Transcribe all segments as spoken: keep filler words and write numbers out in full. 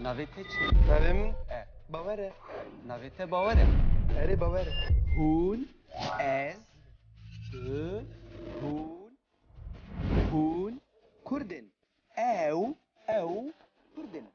Navê te çi? Navê min E. Bawer e. Navê te Bawer e. Erê, Bawer e. Hûn, ez, tu, hûn, hûn Kurd in. Ew, ew Kurd in.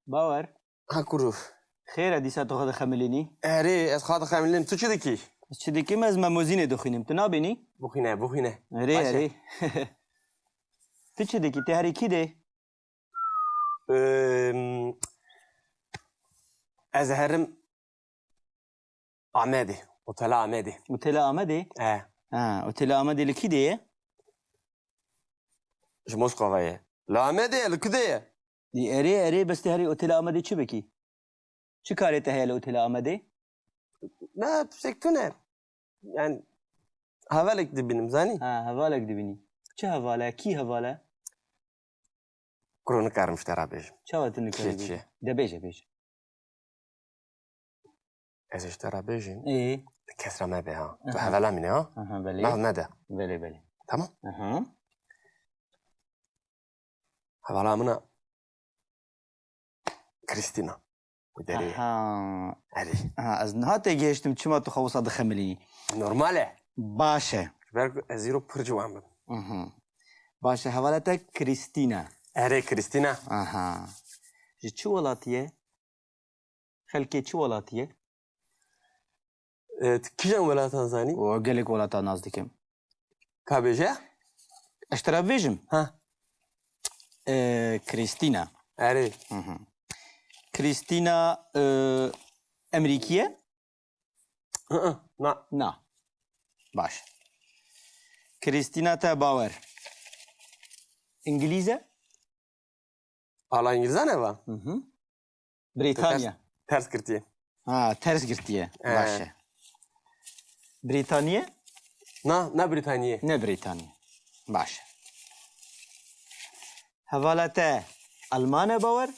Bawer. Ha kuro. Xêr e, dîsa tu xwe dixemilînî? Erê, ez xwe dixemilînim. Tu çi dikî? Ez çi dikim, ez memozînê dixwînim. Tu nabînî? Bixwîne, bixwîne. Erê, Baş e. Erê. Tu çi dikî? Tê herî kî dê? Em, ez herim Amedê. Otela Amedê. Otela Amedê? E. Ha, Otela Amedê li kî dê ye? Ji Moskova ye. Li Amedê ye, li kî dê ye? Dî erê, erê, bes tê herî Otela Amedê çi bikî? Çi karê te heye li Otela Amedê? Na, tiştek tune. Yani, hevalek dibînim, zanî? Ha, hevalek dibînî. Çi heval e? Kî heval e? Kuro nikarim ji te re bêjim. Çawa tu nikarî Kê bêjî? Çi? De bêje, bêje. Ez ji te re bêjim. Ê. Kes re mebe ha. Tu Aha. Hevela min e ha. Aha, belê. Nav nede. Belê, belê. Tamam? Aha. Hevala min e Kristina. Ku derê ye. Aha. Erê. Ha, ez niha têgihiştim çima tu xwe wisa dixemilînî. Normal e. Baş e. Ji ber ku ez îro pir ciwan bim. Mhm. Baş e, hevala te Krîstîn e. Erê, Krîstîn e. Aha. Ji çi welatî ye? Xelkê çi welatî ye? E, tu kîjan welatan zanî? O, gelek welatan nas dikim. Ka bêje? Ez te re bêjim. Ha. E, Krîstîna. Erê. Hı hı. Krîstîna, e, Emerîkî ye? Hı hı, na. Na. Baş. Krîstîna te Bawer. Îngilîz e? Ala Îngilîzan e va? Hı hı. Brîtanya. Ters, ters girtiye. Ha, ters girtiye. Ee. Baş e. Brîtaniye? Na, ne Brîtaniye. Ne Brîtaniye. Baş e. Hevala te Alman e Bawer?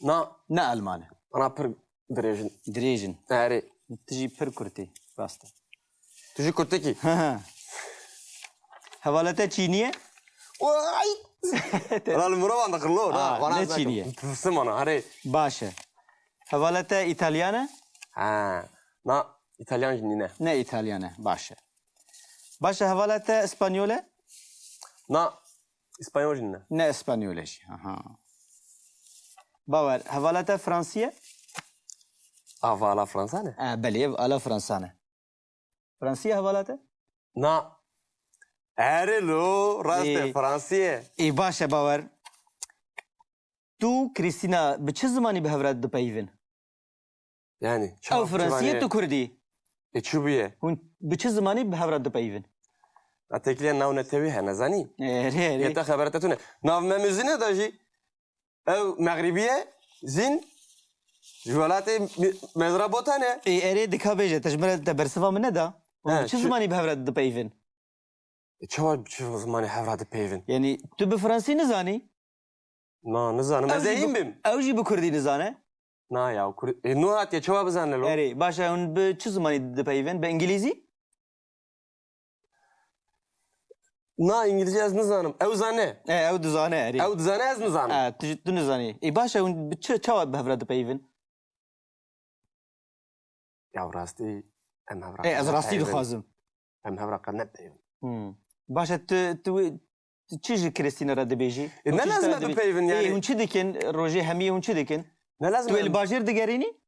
Na. Ne Alman e. Ana pir dirêj in. Dirêj in. Erê. Tu jî pir kurt î. Rast e. Tu jî kurtekî. Hevala te Çînî ye? Ay! Te- Lan mirovan dixilo, na, Aa, vana ne zaten. Çînî ye? Tufsim ana, herê. Baş e. Hevala te Îtalyan e? Ha, na, Îtalyan jî nîne. Ne Îtalyan e, baş e. Baş e, hevala te Îspanyol e? Na, Îspanyol jî nîne. Ne Îspanyol e jî, aha. Bawer, hevala te Fransî ye? Ava ala Fransa ne? E, belê, ev ala Fransa ne. Fransî ye hevala te? Na. Erê lo, rast e, Ê. Fransî ye. Ê, baş e, Bawer. Tu, Krîstîna, bi çi zimanî bi hev re dipeyivin? Yani, Ew çawa, Fransî ye, çivanê? Tu Kurdî. E, çi bûye? Hûn bi çi zimanî bi hev re dipeyivin? A têkiliya navnetewî hene, zanî? Erê, erê. Yê te xebera te tune. Nav me mizîne de jî. Ew Mexrîbî ye, zîn ji welatê mi-, Mezrabota ne. Ê, erê, dika bêje, te ji min re te bersiva min neda. Hûn He, bi çi çi- zimanî bi hev re dipeyivin? E, çawa bi çi zimanî hev re dipeyivin? Yanî, tu bi fransî nizanî? Na, nizanim. Ez Ew jî ê hîn bi, bim. Ew jî bi kurdî nizane? Na ya, kur-, e, nû hatiye, çawa bizane lo? Erê, baş e, hûn bi çi zimanî dipeyivin? Bi îngilîzî? Na, îngilîzce ez nizanim. Ew zane. E, ew dizane, erê. Ew dizane, ez nizanim. E, tu, tu nizanî. Ê, baş e, hûn bi çi, çawa bi hev re dipeyivin? Ya rastî, em hev re E, ez qet rastî nepeyivin. Dixwazim. Em hev re qet nepeyivin. Hmm. Baş e, tu, tu, tu çi ji Krîstîna re dibêjî? E, Hûn ne çi ji te lazim re e dibê-, bipeyivin, Ê, yani. Hûn çi dikin? Rojê hemiyê hûn çi dikin? Ne lazim Tu wê em- li bajêr digerînî?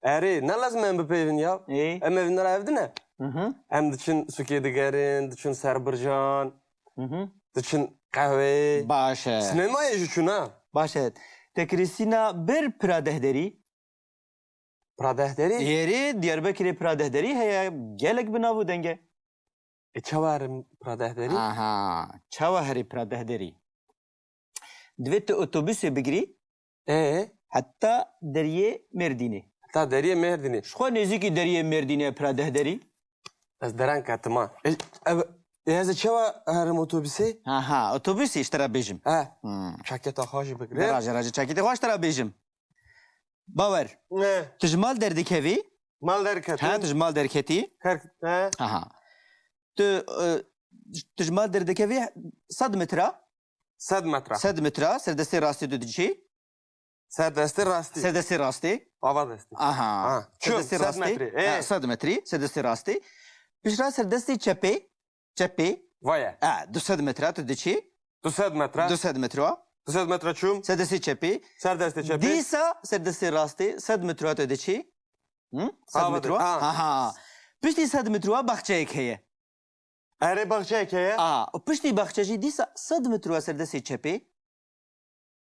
Erê, ne lazim em bipeyvin ya. Ê? Em evîn ra ev dine. Hı hı. Em diçin sukê digerin, diçin ser bircan, Hı hı. diçin qehweyê. Baş e. Sinemayê jî çûn ha. Baş e. Te Krîstîna bir pira dehderî? Pira dehderî? Êrê Diyarbekirê pira dehderî heye, gelek bi nav û deng e. E, çawa herim pira dehderî? Aha, çawa herî pira dehderî? Divê tu otobusê bigirî. Ê? Heta deriyê Mêrdînê. Heta deriyê Mêrdînê. Ji xwe nêzîkî deriyê Mêrdînê pira deh derî. Ez deren ketim ha. E, ev, e, ez ê çawa herim otobusê? Ha, ha, otobusê ji te re bêjim. He. Hmm. Çaketa xwe jî bigire. Raje, raje çaketê xwe ji te re bêjim. Bawer. Ne. Tu ji mal derdikevî? Mal derketim. Ha, tu ji mal derketî? Her, he. Aha. Tu, e, tu ji mal derdikevî sed metre? Sed metre. Sed metre, ser destê rastê tu diçî? Ser destê rastî. Ser destê rastê. Ava destê. Aha. Ha, ser çûm, destê sed rastê. Metre. Ha, ê. Sed metrî, ser destê rastê. Piştre ser destê çepê. Çepê. Vaye. Ha, du sed metre tu diçî. Du sed metre. Du sed metre. Du sed metre çûm. Ser destê çepê. Ser destê çepê. Dîsa ser destê rastê sed metre tu diçî. Hı? Sed metre. Ha, ha. Ha. Piştî sed metre baxçeyek heye. Erê baxçeyek heye. A, û piştî baxçe jî dîsa sed metre ser destê çepê.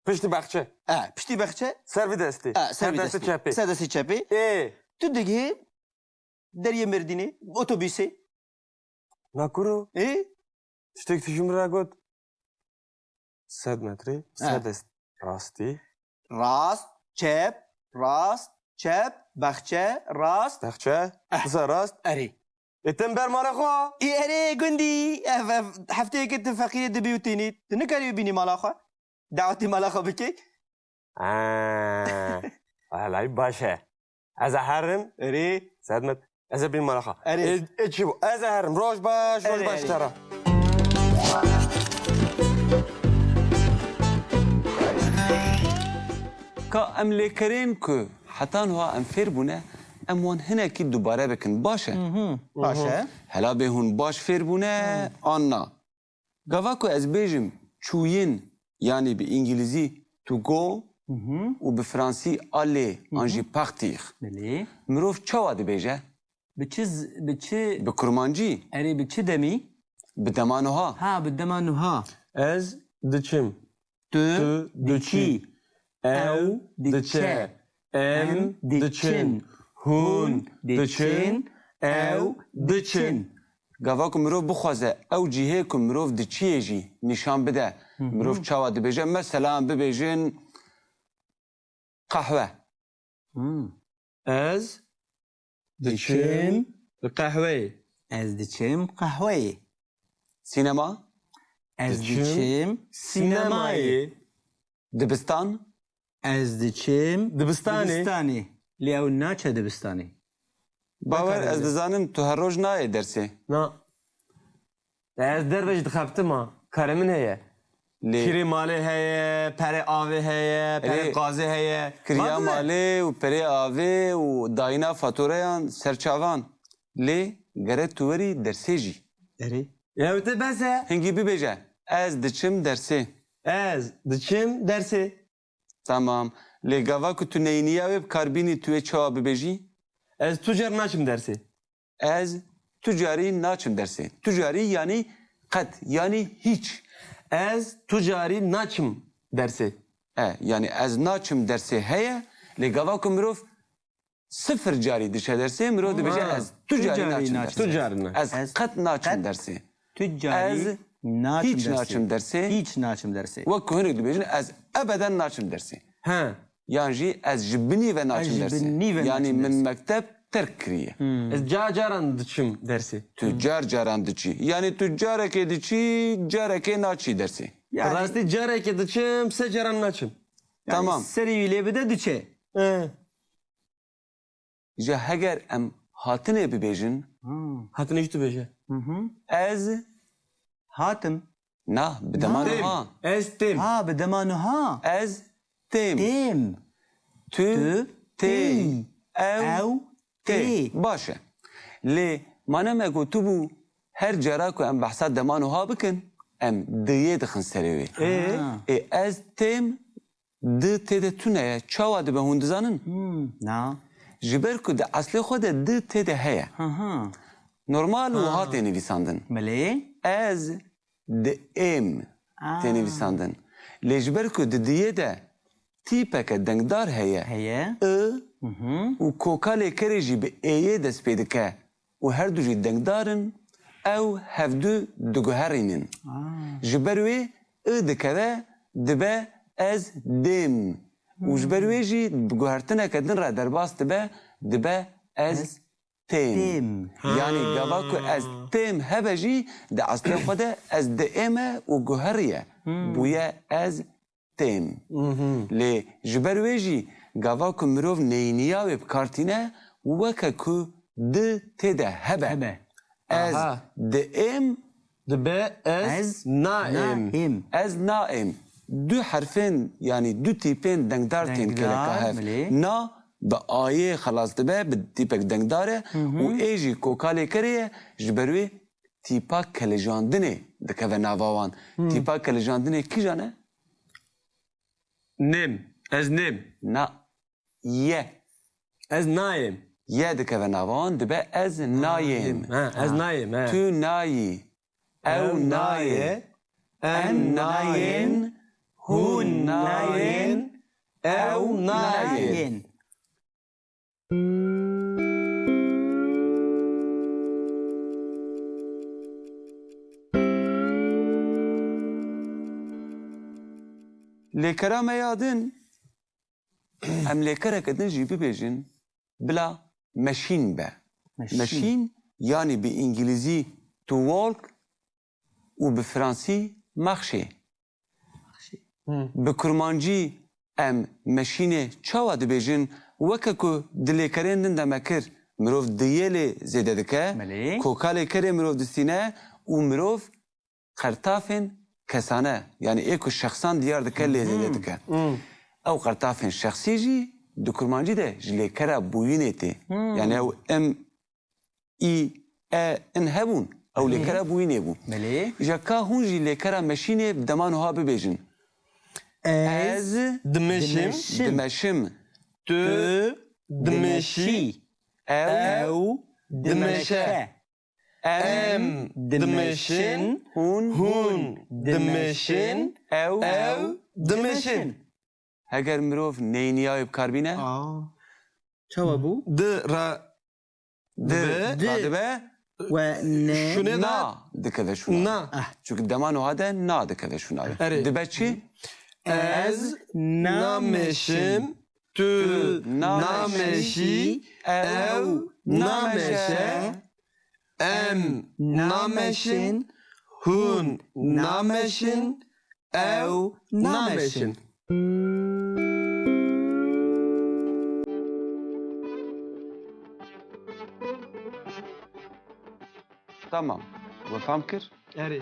Piştî baxçe. E, piştî baxçe. Ser vî destî. E, ser vî destî. Ser destê çepê. Ser destê çepê. Ê. Tu digihî deriyê Mêrdînê, otobusê. Na kuro. Ê? Tiştek tu ji min re got. Sed metrî, he. Sed est rastî. Rast, çep, rast, çep, baxçe, rast. Baxçe, eh. Disa rast. Erê. Ê, tim ber mala xwe. Ê, erê, gundî, ev, ev, hefteyeke tu feqîrê dibî û tênî. Tu nikarî bibînî mala xwe. Dawetî mala xwe bikî. Ha. Welay baş e. Ez ê herim. Erê. Sedmet. Ez ê bînim mala xwe. Erê. Ê, ê çi bû? Ez ê herim. Roj baş, roj baş tera. Ka em lêkerên ku heta niha em fêr bûne, em wan hinekî dubare bikin. Baş e? Hı hı. Baş e. Hela bê hûn baş fêr bûne, an na? Gava ku ez bêjim çûyin, yanî bi îngilîzî to go, hı hı, û bi fransî aller, hı hı, an jî partir. Belê. Mirov çawa dibêje? Bi çi z-, bi çi? Bi kurmancî. Erê, bi çi demî? Bi dema nuha. Ha, bi dema nuha. Ez diçim. Tu diçî. Ew diçe. Em diçin. Hûn diçin. Ew diçin. Gava ku mirov bixwaze ew cihê ku mirov diçiyê jî nîşan bide. Hı hı. Mirov çawa dibêje? Mesela em bibêjin qehwe. Hmm. Ez diçim qehweyê. Ez diçim qehweyê. Sînema. Ez diçim sînemayê. Dibistan. Ez diçim dibistanê. Dibistanê. Lê ew naçe dibistanê. Bawer, ez dizanim tu her roj nayê dersê. Na. Ez derve jî dixebitim ha. Karê min heye. Lê kîrê malê heye, perê avê heye, perê qazê heye. Kiriya malê û perê avê û dayîna fatureyan ser çavan. Lê gerek tu werî dersê jî. Erê. Ya te bes e. Hingî bibêje, ez diçim dersê. Ez diçim dersê. Tamam. Lê gava ku tu neyniya wê bi kar bînî, tu wê çawa bibêjî? Ez tu car naçim dersê. Ez tu carî naçim dersê. Tu carî yanî qet, yanî hîç. Ez tu carî naçim dersê. E, yanî ez naçim dersê heye, lê gava ku mirov sifir carî diçe dersê, mirov dibêje, ha, ez tu carî naçim dersê. Tu carî naçim. Ez qet naçim dersê. Tu carî hîç naçim dersê. Hîç naçim dersê. Wek ku hinek dibêjin, ez ebeden naçim dersê. He. Yan jî ez ji binî ve naçim dersê. Yanî min mekteb terk kiriye. Hmm. Ez ca caran diçim dersê. Tu car caran diçî. Yanî tu carekê diçî, carekê naçî dersê. Yanî rastî carekê diçim, sê caran naçim. Yanî tamam. Serî wî lê bide diçe. He. Îja heger em hatinê bibêjin. Hmm. Hatinê jî tu bêje. Hı hı. Ez hatim. Na, bi dema niha. Ez têm. Ha, bi dema niha. Ez têm. Têm. Tu têm. Ew tê. Baş e. Lê mane me gotibû her cara ku em behsa dema niha bikin, em diyê dixin serê wê. Ê? Ha. Ê, ez têm. Di tê de tune ye. Çawa dibe hûn dizanin? Hmm, na. Ji ber ku di eslê xwe de di tê de heye. Ha, ha. Normal wiha tê nivîsandin. Belê. Ez di êm tê nivîsandin. Lê ji ber ku di diyê de tîpeke dengdar heye. Heye. I, hı hı, û koka lêkerê jî bi êyê dest pê dike û her du jî dengdar in, ew hevdu diguherînin. Aa. Ji ber wê I dikeve, dibe ez dêm. Û ji ber wê jî bi guhertineke din re derbas dibe, dibe ez têm. Têm. Yanî gava ku ez têm hebe jî di eslê xwe de ez diêm e û guheriye. Bûye ez têm. Lê ji ber wê jî gava ku mirov neyniya wê bi kar tîne, weke ku di tê de hebe. Hebe. Ez Aha. diêm. Dibe ez Ez naêm. naêm. Ez naêm. Du herfên, yanî du tîpên dengdar tên Dengdar, kêleka hev. belê. Na bi ayê xelas dibe, bi tîpek dengdar e Hı hı. û ê jî koka lêkerê ye, ji ber wê tîpa kelecandinê dikeve nava wan. Hı. Tîpa kelecandinê kîjan e? Nêm. Ez nêm. Na. Ye. Ez nayêm. Ye dikeve nava wan, dibe ez nayêm. Ha, ez Ha. nayêm, he. Tu nayî. Ew Ew naye. naye. Em Em nayên. nayên. Hûn Hûn nayên. nayên. Ew Ew nayên. nayên. Lêkera me ya din, em lêkereke din jî bibêjin, bila meşîn be. Meşîn. Meşîn, yanî bi îngilîzî to walk û bi fransî marcher. Hı. Bi kurmancî em meşînê çawa dibêjin? Weke ku di lêkerên din de me kir, mirov diyê lê zêde dike, Belê. koka lêkerê mirov distîne û mirov qertafên kesane, yanî ê ku şexsan diyar dike, lê zêde dike. Hı. Ew qertafên şexsî jî di kurmancî de ji lêkera bûyînê tê. Hı. Yanî ew em î, e, in hebûn. Ew Belê. lêkera bûyînê bû. Belê. Îja ka hûn jî lêkera meşînê bi dema nuha bibêjin. Ez Ez dimeşim. dimeşim. Tu dimeşî. Ew Ew dimeşe. dimeşe. Em Em dimeşin. dimeşin. Hûn Hûn dimeşin. dimeşin. Ew Ew dimeşin. Heger mirov neyniya wê bi kar bîne? Aa. Çawa bû? Di ra Di, Di. radibe We ne. Şûnê de na dikeve şûna. Na. Ah. Çunke dema nuha de na dikeve şûna. Erê. Dibe çi? Ez nameşim, tu Tu nameşî, nameşî, ew ew nameşe, nameşe, em nameşin, hûn nameşin, ew nameşin. Tamam. We fam kir? Erê.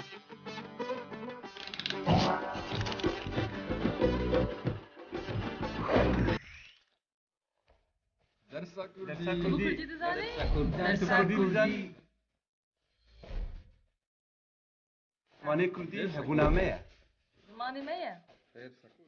Dersa Kurdî. Dersa Kurdî. Kurdî dizanî? Dersa Kurdî. Dersa Kurdî. Zimanê Kurdî hebûna me ye. Zimanê me ye. Xêr, seko.